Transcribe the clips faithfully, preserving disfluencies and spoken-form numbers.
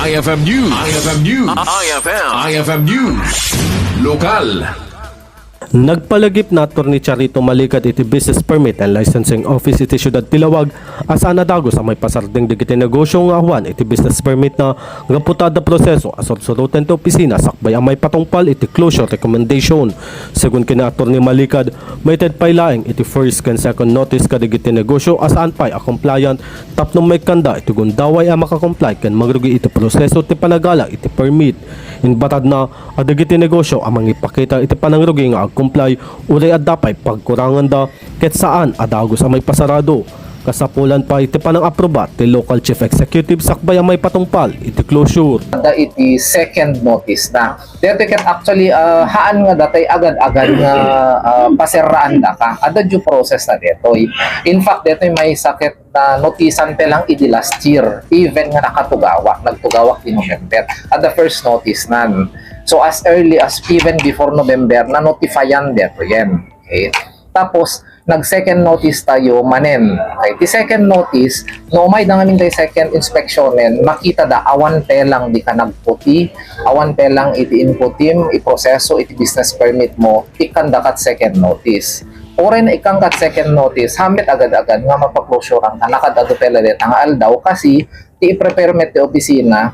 I F M News. I F M News. I F M. I F M News. Lokal. Nagpalagip ni Attorney Charito Malicad iti Business Permit and Licensing Office iti Siudad ti Laoag a saan a dagus a maipasardeng dagiti negosio nga awan iti business permit na gapu ta adda proseso a sursuroten ti opisina sakbay a maipatungpal iti closure recommendation. Segun ken ni Attorney Malicad, maited pay laeng iti first ken second notice kadagiti negosio a saan pay a compliant tapno maikkanda iti gundaway a makakomply ken mangrugi iti proseso ti panagala iti permit. Imbatadna a dagiti negosio a mangipakita iti panangrugi nga ag-comply uray adda pay pagkuranganda ket saan a dagus a maipasarado. Kasapulan pay ti panang-aproba ti local chief executive sakbay a maipatungpal iti closure. Adda iti second notice na. Daytoy ket actually, ah, haan nga datay agad-agad nga, ah, paserraandaka. Adda due process na daytoy. In fact, daytoy maysa ket na notisan pay lang idi last year, even nga nakatugawak, nagtugawak ti November. At the first notice nan. So as early as even before November, na-notifyan daytoyen. Okay? Tapos, nag-second notice tayo manen. Okay? Ti second notice, no umayda ngamin tayo second inspectionen, makita da awan pay lang di ka nagputi, awan pay lang iti inputim, iproseso iti business permit mo, ikkan da kat second notice. Uray na ikkan kat second notice, haanka met agad-agad nga mapaklosuran ka, na kad-adu pay la dayta nga aldaw, kasi ti iprepare met ti opisina,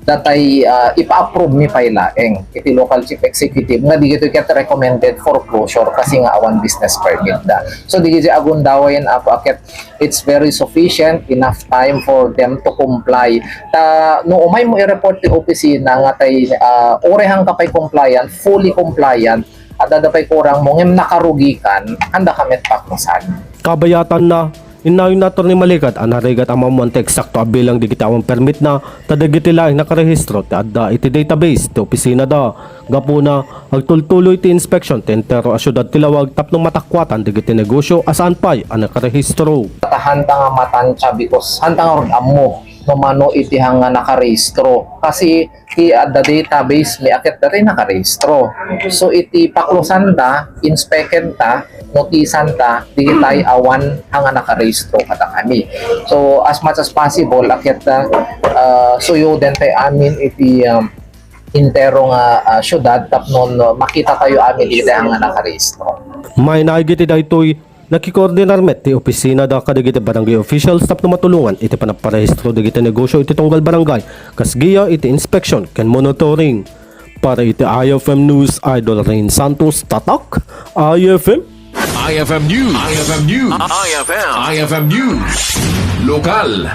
datay, ah, ipa-approve mi pay laeng iti local chief executive nga digitoy ket recommended for closure kasi nga awan business permit da. So, digiti agundawayen, Apo, a ket it's very sufficient, enough time for them to comply. Ta, no umay mo i-report ti opisina nga tay, ah, uray haanka pay compliant, fully compliant, adda pay kurang mo, ngem nakarugikan, haanda ka met paklosan. Kabayatanna, innayon ni Attorney Malicad a narigat a maammoan ti eksakto a bilang dagiti awan permit na, ta dagiti laeng nakarehistro ti adda iti database ti opisina da. Gapuna, agtultuloy ti inspeksion ti entero a siudad ti Laoag tapno matakuatan dagiti negosio a saan pay a nakarehistro. Ta haanta nga matansya because haanta nga rud ammo no mano iti hanga nakarehistro. Kasi ti adda database mi a ket datay nakarehistro. So iti paklosanta, inspekenta, notisanta, digitay awan hanga nakarehistro kadakami. So as much as possible, a ket, ah, ah, suyoden tayo amin iti, um, entero nga, ah, siudad tapno, no, makita tayo amin digitay hanga nakarehistro. Mainaig iti daytoy, nakikoordinar met ti opisina da kadagiti barangay officials tapno matulongan iti panagparehistro dagiti negosio iti tunggal barangay, kas giya iti inspeksion ken monitoring. Para iti I F M News, Idol Rain Santos, Tatak, I F M. I F M News. I F M News. I F M. I F M News. Lokal.